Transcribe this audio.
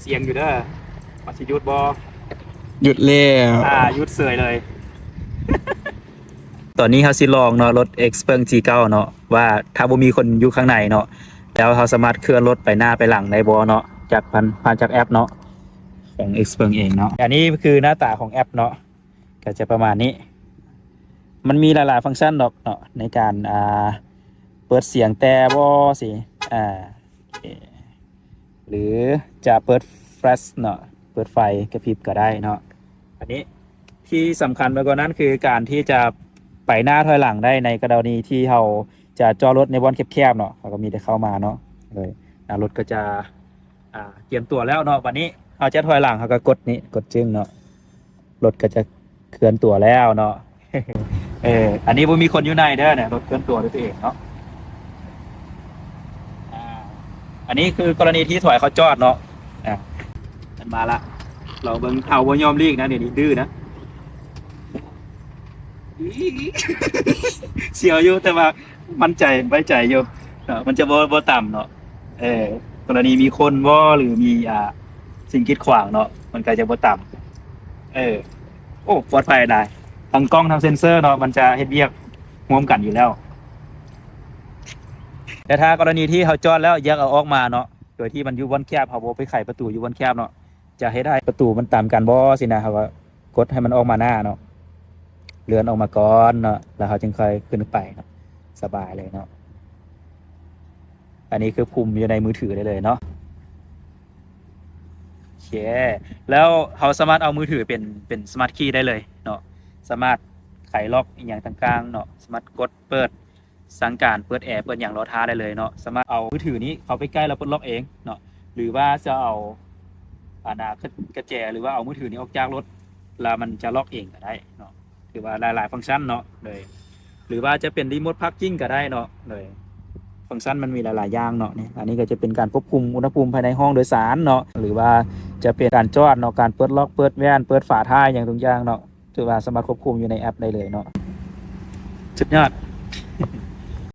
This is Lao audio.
ສຽງຢູ່ເດີ ວ່າຊິຢຸດບໍ່? ຢຸດແລ້ວ. ອ່າ ຢຸດເສີຍເລີຍ. ຕອນນີ້ເຮົາຊິລອງເນາະ ລົດ Xpeng ສີ່ເກົ້າເນາະ ວ່າຖ້າບໍ່ມີຄົນຢູ່ຂ້າງໃນເນາະ ແລ້ວເຮົາສາມາດເຄື່ອນລົດໄປໜ້າໄປຫຼັງໄດ້ບໍ່ເນາະ ຈາກຜ່ານ ຜ່ານຈາກແອັບເນາະ ຂອງ Xpeng ເອງເນາະ. ອັນນີ້ຄືໜ້າຕາຂອງແອັບເນາະ ກໍຈະປະມານນີ້. ມັນມີຫຼາຍໆຟັງຊັນດອກເນາະ ໃນການ ອ່າ ເປີດສຽງແຕ່ບໍ່ຊິ ອ່າ ໂອເຄ ຫຼືຈະເປີດແຟລຊເນາະ ເປີດໄຟກະພິບກໍໄດ້ເນາະ. ອັນນີ້ທີ່ສຳຄັນໄປກວ່ານັ້ນ ຄືການທີ່ຈະໄປໜ້າຖອຍຫຼັງໄດ້ ໃນກໍລະນີທີ່ເຮົາຈະຈອດລົດໃນບ່ອນແຄບໆເນາະ ເຮົາກໍມີແຕ່ເຂົ້າມາເນາະ ເລີຍ ອ່າ ລົດກໍຈະ ອ່າ ກຽມຕົວແລ້ວເນາະ. ບັດນີ້ເຮົາຈະຖອຍຫຼັງ ເຮົາກໍກົດນີ້ ກົດຈຶ້ງເນາະ ລົດກໍຈະເຄື່ອນຕົວແລ້ວເນາະ. ເອີ ອັນນີ້ບໍ່ມີຄົນຢູ່ໃນເດີ ລົດເຄື່ອນຕົວດ້ວຍຕົວເອງເນາະ. ອ່າ ອັນນີ້ຄືກໍລະນີທີ່ຖອຍເຂົ້າຈອດເນາະ. ອ່າ ມັນມາລະ ລອງເບິ່ງ. ເຮົາບໍ່ຍອມຫຼີກນະ ດຽວນີ້ດື້ນະ. ສຽວຢູ່ ແຕ່ວ່າໝັ້ນໃຈ ໄວ້ໃຈຢູ່ເນາະ ມັນຈະບໍ່ ບໍ່ຕຳເນາະ. ເອີ ກໍລະນີມີຄົນບໍ່ ຫຼືມີ ອ່າ ສິ່ງກີດຂວາງເນາະ ມັນກໍຈະບໍ່ຕຳ. ເອີ ໂອ້ ປອດໄພຫຼາຍ ທັງກ້ອງທັງເຊັນເຊີເນາະ ມັນຈະເຮັດວຽກຮ່ວມກັນຢູ່ແລ້ວ. ແຕ່ຖ້າກໍລະນີທີ່ເຮົາຈອດແລ້ວ ຢາກເອົາອອກມາເນາະ ໂດຍທີ່ມັນຢູ່ບ່ອນແຄບ ເຮົາບໍ່ໄປໄຂປະຕູຢູ່ບ່ອນແຄບເນາະ ຈະເຮັດໃຫ້ປະຕູມັນຕຳກັນບໍ່ຊີ້ນະ ເຮົາກໍກົດໃຫ້ມັນອອກມາໜ້າເນາະ ເລື່ອນອອກມາກ່ອນເນາະ ແລ້ວເຮົາຈຶ່ງຄ່ອຍຂຶ້ນໄປເນາະ ສະບາຍເລີຍເນາະ. ອັນນີ້ຄືປຸ່ມຢູ່ໃນມືຖືໄດ້ເລີຍເນາະ. ໂອເຄ ແລ້ວເຮົາສາມາດເອົາມືຖືເປັນ ເປັນສະມາດຄີໄດ້ເລີຍເນາະ ສາມາດໄຂລັອກອີ່ຫຍັງຕ່າງໆເນາະ ສາມາດກົດເປີດ ສັ່ງການເປີດແອ ເປີດຫຍັງລໍຖ້າໄດ້ເລີຍເນາະ. ສາມາດເອົາມືຖືນີ້ເຂົ້າໄປໃກ້ແລ້ວປົດລັອກເອງເນາະ ຫຼືວ່າຈະເອົາ ອັນນາ ກະແຈ ຫຼືວ່າເອົາມືຖືນີ້ອອກຈາກລົດ ແລ້ວມັນຈະລັອກເອງກໍໄດ້ເນາະ. ຖືວ່າຫຼາຍໆຟັງຊັນເນາະ ໂດຍ ຫຼືວ່າຈະເປັນຣີໂມດພາກກິ້ງກໍໄດ້ເນາະ ໂດຍ ຟັງຊັນມັນມີຫຼາຍໆຢ່າງເນາະ. ນີ້ ອັນນີ້ກໍຈະເປັນການຄວບຄຸມອຸນຫະພູມພາຍໃນຫ້ອງໂດຍສານເນາະ ຫຼືວ່າຈະເປັນການຈອດເນາະ ການເປີດລັອກ ເປີດແວ່ນ ເປີດຝາທ້າຍ ຫຍັງທຸກຢ່າງເນາະ. ຖືວ່າສາມາດຄວບຄຸມຢູ່ໃນແອັບໄດ້ເລີຍເນາະ. ສຸດຍອດ.